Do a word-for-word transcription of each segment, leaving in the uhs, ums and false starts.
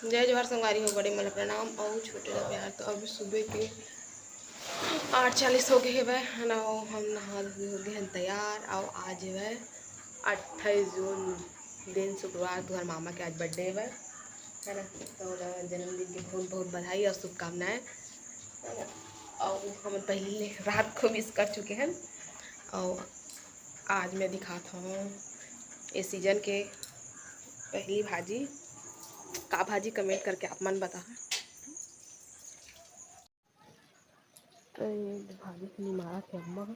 जय जोहार संगवारी हो, बड़े मन ला प्रणाम अउ छोटे ला प्यार। तो अभी सुबह के आठ चालीस हो गए हेवय, है ना, अउ हम नहा धोए हो गए हन तैयार। अउ आज हेवय अट्ठाईस जून, दिन शुक्रवार, तुहर मामा के आज birthday हेवय, है ना। तो ओला जन्मदिन के बहुत बहुत बधाई अउ शुभकामनाएं, है ना। अउ हम पहली ले रात को wish कर चुके हन। अउ आज मैं दिखात हूँ ये season के पहली भाजी। का भाजी, comment करके आप मन बताहा। ए, भाजी के निमारा के अम्मा ह।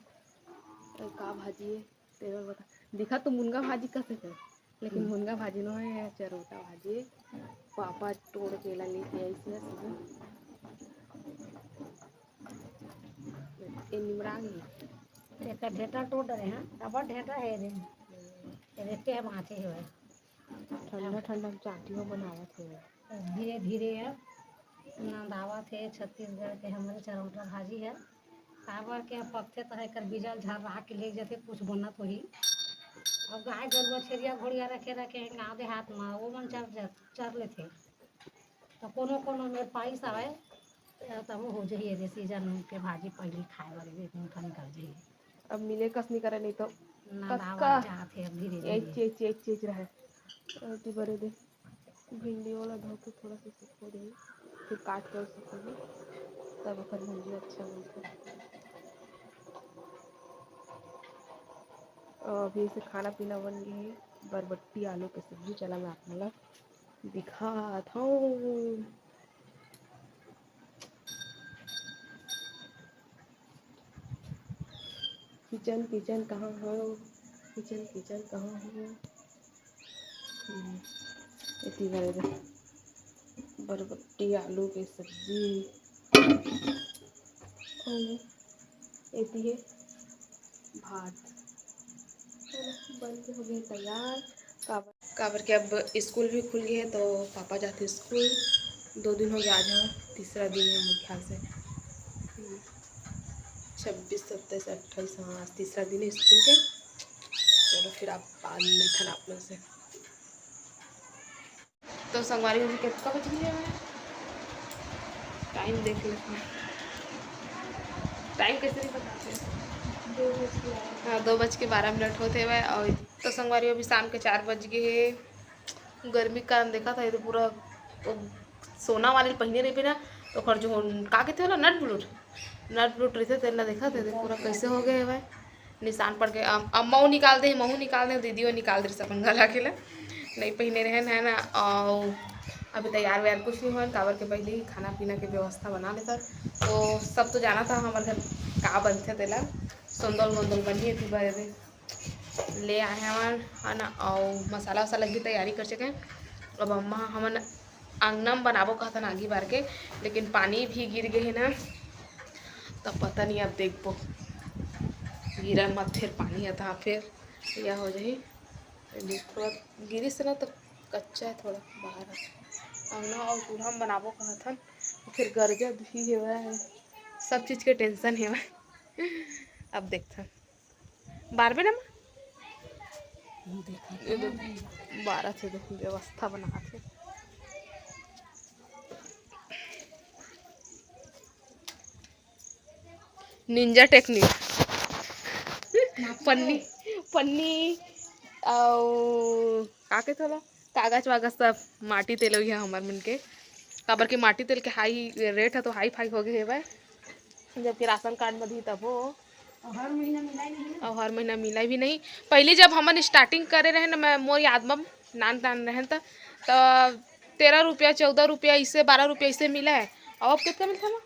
ए, का भाजी हे? तेरा बता। दिखा तो मुनगा भाजी कसे हे, लेकिन हम्म। मुनगा भाजी नो हे, चरोटा भाजी हे। पापा तोड़ के ला लेके आइस हे सुबह। ए निमरा गे। एकर ढेटा टोड़ डरे हैं, अब ढेटा हे रे। ये देखते हैं, बाँचे हुए। ठंडा ठंडा चाटियो बनावत हे। धीरे धीरे अब नंदावत हे छत्तीसगढ़ के हमरे चरौटा भाजी हे। काबर के अब पकथे त एकर बीजल झर्रा के ले जथे, कुछ बनत होही। अब गाय गरुवा छेरिया घोड़िया रखे रखे हैं गाँव देहात म, वो मन चर जत-, चर लेथे। त कोनो कोनो मेर पाइस आवय, त तभो हो जही एदे season के भाजी पहिली खाए बर एदे मुठा निकल जही। अब मिले कस नी करे, नहीं तो नंदावत कतका जात हे अब धीरे धीरे। एच, एच, एच, एच रहे। अति बरे दे। भिंडी वाला धो के थोड़ा सा सुखो दे, फिर काट के सुखो दे, तब ओकर भुंजिया अच्छा बनथे। अभी से खाना पीना बन गए हे, बरबट्टी आलू के सब्जी। चला मैं आप मन ला दिखात हूँ। किचन, किचन कहाँ हो? किचन, किचन कहाँ हो? हम्म, एती बर बरबट्टी आलू के सब्जी। अउ एती हे भात। चलो, बन के हो गए तैयार। काबर काबर कि अब स्कूल भी खुल गए हे, तो पापा जाथे स्कूल। दो दिन हो गया, आज ह तीसरा दिन है मेरे ख्याल से। हम्म, छब्बीस, सत्ताईस, अट्ठाईस, हाँ, आज तीसरा दिन है स्कूल के। चलो, फिर आप बाद में मिलथन आप लोग से। तो संगवारी हो, अभी कितना बज गया है? टाइम देख लेते हैं। टाइम कैसे नहीं बताते? दो बज के बारह। हाँ, दो बज के बारह मिनट होते हुए। और तो संगवारी, अभी शाम के चार बज गए हे। गर्मी के कारण देखा था, ये तो पूरा वो सोना वाले पहिने रहिबे ना, तो ओकर जो का कहते होला, नट ब्रूट, नट ब्रूट रहिथे, तेला देखा थे, पूरा कैसे हो गए हे भाई, निशान पड़ गए। अम-, अम्मा वो निकाल दे, महू निकाल दे, दीदी वो निकाल दे, अपन गला के ला नहीं पहिने रहन, है ना। और अभी तैयार वैयार कुछ नहीं होन, काबर के पहले ही खाना पीना के व्यवस्था बना लेता। तो सब तो जाना था हमारे घर का बनथे तेला, सोंदल गोंदल बनिए थी बरे ले आए हवन, है ना, अउ मसाला वसाला की तैयारी कर चुके हैं। अब अम्मा हमन अंगना में बनाबो कहतन आगी बार के, लेकिन पानी भी गिर गए है ना, तब पता नहीं, अब देखबो, गिरा मत फिर पानी आता फिर यह हो जाही। थोड़ा गिरिस ना तो कच्चा है, थोड़ा बाहर है। अंगना और चूल्हा में बनाबो कहतन, फिर गरजा भी हेवय, सब चीज के tension हेवय। अब देखथन। बारबे ना माँ? ये देखो, बारह से देखो, व्यवस्था बनात हे। Ninja technique। पन्नी, पन्नी, अउ का कहथे ओला? कागज वागज सब माटी तेलवइया हमर मन के, काबर के माटी तेल के high rate ह तो high fi हो गए हेवय, जबकि राशन कार्ड म दिही तभो। अउ हर महीना मिलय नहीं ना। अउ हर महीना मिलय भी नहीं। पहली जब हमन starting करे रहे ना, मैं, मोर याद म नान नान रहन त, त तेरह रुपया, चौदह रुपया, इसे बारह रुपया इसे मिलय। अउ अब कितना मिलथे माँ?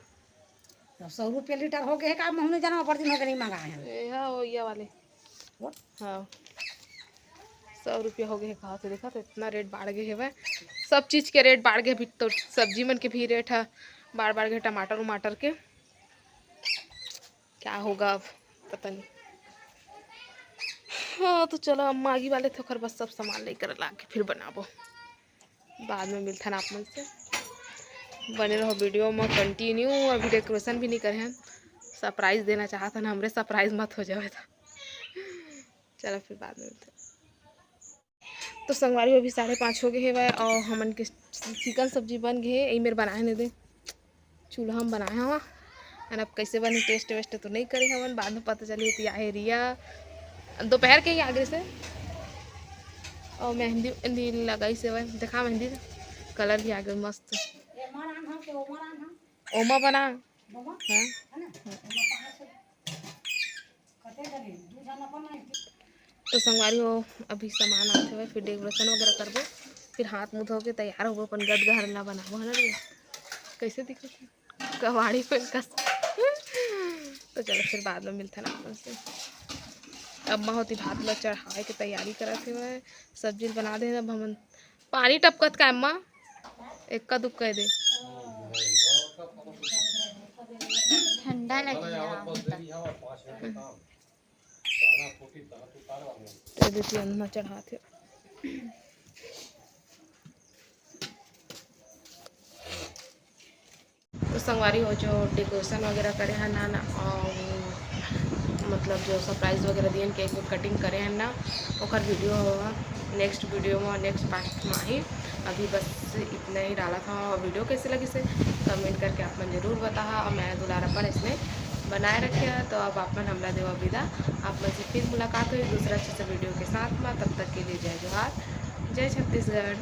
अब सौ रुपया लीटर हो गए हे का? महू नहीं जाना, ऊपर दिन हो गए नहीं मंगाए हैं। ए, हाँ, वो ये वाले। What? हाँ, सौ रुपया हो गए हे कहा तो देखा तो इतना rate बढ़ गए हेवय। सब चीज के rate बढ़ गए, अभी तो सब्जी मन के भी rate है, बढ़ बढ़ गए टमाटर उमाटर के। क्या होगा अब, पता नहीं। हाँ, तो चलो, अम्मा आगी वाले थे, ओकर बस सब सामान लेकर ला के फिर बनाबो। बाद में मिलथन आप मन से, बने रहो video में continue। अभी decoration भी नहीं करे हैं, surprise देना चाहत हन, हमरे surprise मत हो जावे तो। चलो, फिर बाद में मिलथन। तो संगवारी हो, अभी साढ़े पाँच हो गए हवय और हमन के चिकन सब्जी बन गए हे। यही मेर बनाए ने दे, चूल्हा में बनाए हवा। And अब कैसे बने, टेस्ट वेस्ट तो नहीं करे हमन, बाद में पता चली। तो या हे रिया दोपहर के ही आगे से, और मेहंदी, मेहंदी लगाई से हवय। देखा मेहंदी, कलर भी आगे मस्त। ओमा बना। हाँ। तो संगवारी हो, अभी सामान आथे हवय, फिर डेकोरेशन वगैरह करबो, फिर हाथ मुंह धो के तैयार होबो, अपन गदगहर ला बनाबो, है ना भैया? कैसे दिखत हे? कबाड़ी पेल कस। तो चलो, फिर बाद में मिलथे ना अपन से। अम्मा होती भात ला चढ़ाए के तैयारी करत हवय, सब्जी बना दे। अब हमन पानी टपकत का अम्मा? एक्का दुक्का दे। ठंडा लगी ना। ये देखिए, अन्ना चढ़ात हे। तो संगवारी हो, जो डेकोरेशन वगैरह करे हन ना, ना, और मतलब जो सरप्राइज वगैरह दिए, केक वेक कटिंग करे हन ना, ओकर वीडियो नेक्स्ट वीडियो में, नेक्स्ट पार्ट में ही। अभी बस इतना ही डाला था। और वीडियो कैसे लगी से कमेंट करके आप मन जरूर बताहा, और मैं दुलारापन इसने बनाए रखे। तो अब आप मन हमला देवा विदा, आप मन से फिर मुलाकात होई दूसरा अच्छे से वीडियो के साथ में। तब तक के लिए जय जोहार, जय छत्तीसगढ़।